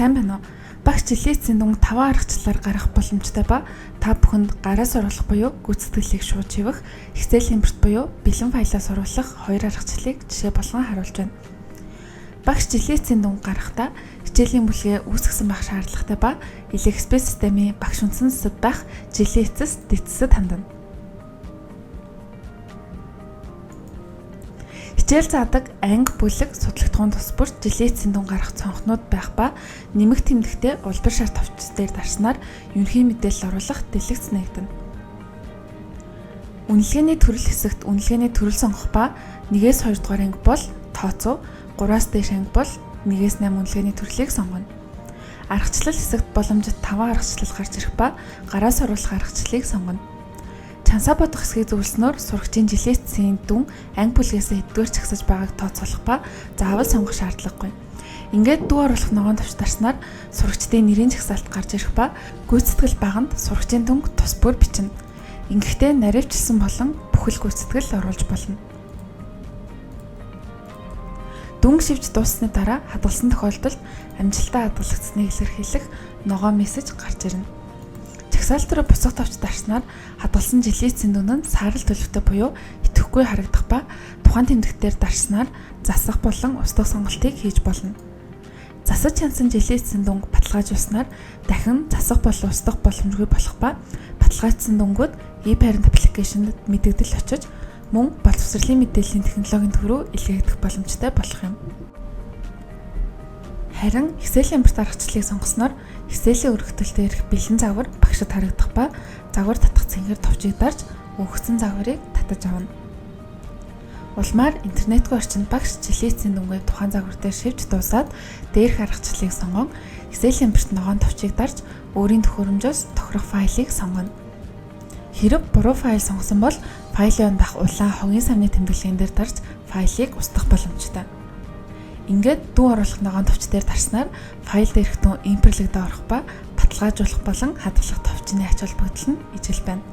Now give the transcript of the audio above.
Сайн байна уу? Багш жилийн эцсийн дүнг 5 аргачлалаар гаргах боломжтой ба та бүхэнд гараас оруулах буюу гүйцэтгэлийг шууд шивэх, Excel импорт буюу бэлэн файлаас оруулах хоёр аргачлалыг жишээ болгон харуулж байна. Багш жилийн эцсийн дүнг гаргахдаа хичээлийн бүлгээ үүсгэсэн байх шаардлагатай ба LXP системийн багш үндсэн зүсэд байх жилийн эцэс дэцсэд хандана. Хичээл заадаг анги бүлэг судлагдахуун тус бүрт жилийн эцсийн дүн гарах цонхнууд байх ба нэмэх тэмдэгтээ улбар шар товч дээр дарснаар ерөнхий мэдээлэл оруулах дэлгэц нээгдэнэ. Үнэлгээний төрөл хэсэгт үнэлгээний төрөл сонгох ба 1-ээс 2 дугаар анги бол тооцоо, 3-аас дээш анги бол 1-ээс 8 үнэлгээний төрлийг сонгоно. Аргачлал хэсэгт боломжит 5 аргачлал гарч ирэх ба гараас оруулах аргачлалыг сонгоно. Чансаа бодох хэсгийг зөвлөснөөр сурагчийн жилийн эцсийн дүн анги бүлгээс хэддүгээр чагсаж байгааг тооцоолох ба заавал сонгох шаардлагагүй. Ингээд дүү оруулах ногоон товч дарснаар сурагчдын нэрийн жагсаалт гарч ирэх ба гүйцэтгэл баганд сурагчийн дүнг тус бүр бичнэ. Ингэхдээ наривчлсан болон бүхэл гүйцэтгэл оруулж болно. Дүнг шивж дууссаны дараа хадгалсан тохиолдолд амжилттай хадгалагдсныг илэрхийлэх ногоон мессеж гарч ирнэ. Жагсаалт руу босох товч дарснаар хадгалсан жилийн эцсийн дүн нь саарал төлөвтэй буюу идэвхгүй харагдах ба тухайн тэмдэгтээр дарснаар засах болон устгах сонголтыг хийж болно. Засаж хянасан жилийн эцсийн дүнг баталгаажуулснаар дахин засах болон устгах боломжгүй болох ба баталгаажсан дүнгууд e-parent application-д мэдэгдэл очиж мөн боловсролын мэдээллийн технологийн төв рүү илгээгдэх боломжтой болох юм. Харин Excel импорт аргачлалыг сонгосноор Excel-ийн өргөтөл дээрх бэлэн загвар багшид харагдах ба загвар татах цэнхэр товчийг дарж өгөгдсөн загварыг татаж авна. Улмаар интернетгүй орчинд багш жилийн эцсийн дүнгээ тухайн загвар дээр шивж дуусаад дээрх аргачлалыг сонгон Excel импорт ногоон товчийг дарж өөрийн төхөөрөмжөөс тохирох файлыг сонгоно. Хэрэв буруу файл сонгосон бол файлын дах улаан хогийн савны тэмдэглэгээн дээр дарж файлыг устгах боломжтой. Ингээд дүү оруулах ногоон товч дээр дарснаар файл дээрх дүн импортлогдоо орох ба баталгаажуулах болон хадгалах товчны ач холбогдол нь ижил байна.